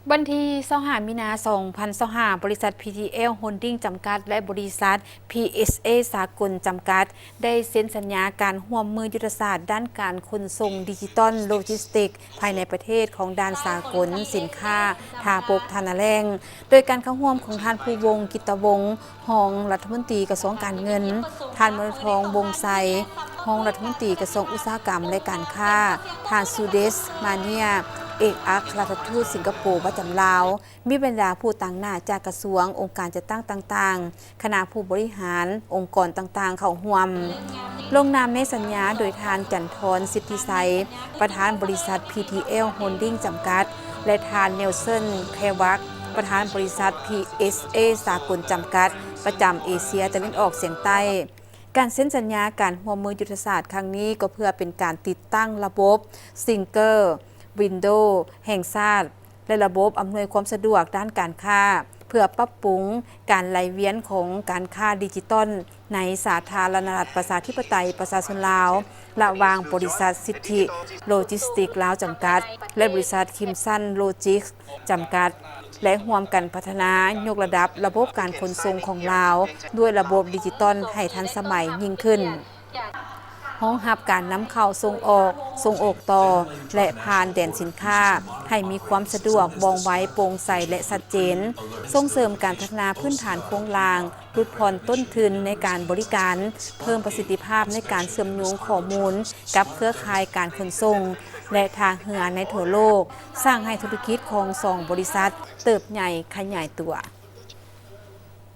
ວັນທີຊາວຫ້າ ມີນາ ສອງພັນຊາວຫ້າ ບໍລິສັດ ພີທີແອລ ໂຮນດິ້ງ ຈຳກັດ ແລະ ບໍລິສັດ ພີເອສເອ ສາກົນ ຈຳກັດ ໄດ້ເຊັນສັນຍາການຮ່ວມມືຍຸດທະສາດດ້ານການຂົນສົ່ງດິຈິຕອນໂລຈິສຕິກ ພາຍໃນປະເທດຂອງດ່ານສາກົນສິນຄ້າທ່າບົກທ່ານາແລ້ງ ໂດຍການເຂົ້າຮ່ວມຂອງທ່ານ ພູວົງ ກິດຕະວົງ ຮອງລັດຖະມົນຕີກະຊວງການເງິນ, ທ່ານ ມະໂນທອງ ວົງໄຊ ຮອງລັດຖະມົນຕີກະຊວງອຸດສາຫະກຳ ແລະ ການຄ້າ, ທ່ານ ຊູເດສ ມາເນຍ ເອກອັກຄະລັດຖະທູດສິງກະໂປປະຈຳລາວ, ມີບັນດາຜູ້ຕາງໜ້າຈາກກະຊວງ, ອົງການຈັດຕັ້ງຕ່າງໆ, ຄະນະຜູ້ບໍລິຫານ, ອົງກອນຕ່າງໆເຂົ້າຮ່ວມ. ລົງນາມໃນສັນຍາໂດຍທ່ານ ຈັນທອນ ສິດທິໄຊ ປະທານບໍລິສັດ ພີທີແອລ ໂຮນດິ້ງ ຈຳກັດ ແລະ ທ່ານ ເນວເຊິນ ແຄວັກ ປະທານບໍລິສັດ ພີເອສເອ ສາກົນ ຈຳກັດ ປະຈຳເອເຊຍຕາເວັນອອກສຽງໃຕ້. ການເຊັນສັນຍາການຮ່ວມມືຍຸດທະສາດຄັ້ງນີ້ ກໍເພື່ອເປັນການຕິດຕັ້ງລະບົບ Single Window ແຫ່ງຊາດ ແລະ ລະບົບອຳນວຍຄວາມສະດວກດ້ານການຄ້າ ເພື່ອປັບປຸງການໄຫຼວຽນຂອງການຄ້າດິຈິຕອນໃນສາທາລະນະລັດປະຊາທິປະໄຕປະຊາຊົນລາວ ລະຫວ່າງບໍລິສັດສິດທິໂລຈິສຕິກລາວ ຈຳກັດ ແລະ ບໍລິສັດ ຄິມສັນ ໂລຈິສ ຈຳກັດ ແລະ ຮ່ວມກັນພັດທະນາຍົກລະດັບລະບົບການຂົນສົ່ງຂອງລາວ ດ້ວຍລະບົບດິຈິຕອນໃຫ້ທັນສະໄໝຍິ່ງຂຶ້ນ. ຮອງຮັບການນຳເຂົ້າ, ສົ່ງອອກ, ສົ່ງອອກຕໍ່ ແລະ ຜ່ານແດນສິນຄ້າ ໃຫ້ມີຄວາມສະດວກ, ວ່ອງໄວ, ໂປ່ງໃສ ແລະ ຊັດເຈນ, ສົ່ງເສີມການພັດທະນາພື້ນຖານໂຄງລ່າງ, ຫຼຸດຜ່ອນຕົ້ນທຶນໃນການບໍລິການ, ເພີ່ມປະສິດທິພາບໃນການເຊື່ອມໂຍງຂໍ້ມູນກັບເຄືອຂ່າຍການຂົນສົ່ງ ແລະ ທ່າເຮືອໃນທົ່ວໂລກ, ສ້າງໃຫ້ທຸລະກິດຂອງສອງບໍລິສັດເຕີບໃຫຍ່ຂະຫຍາຍຕົວ.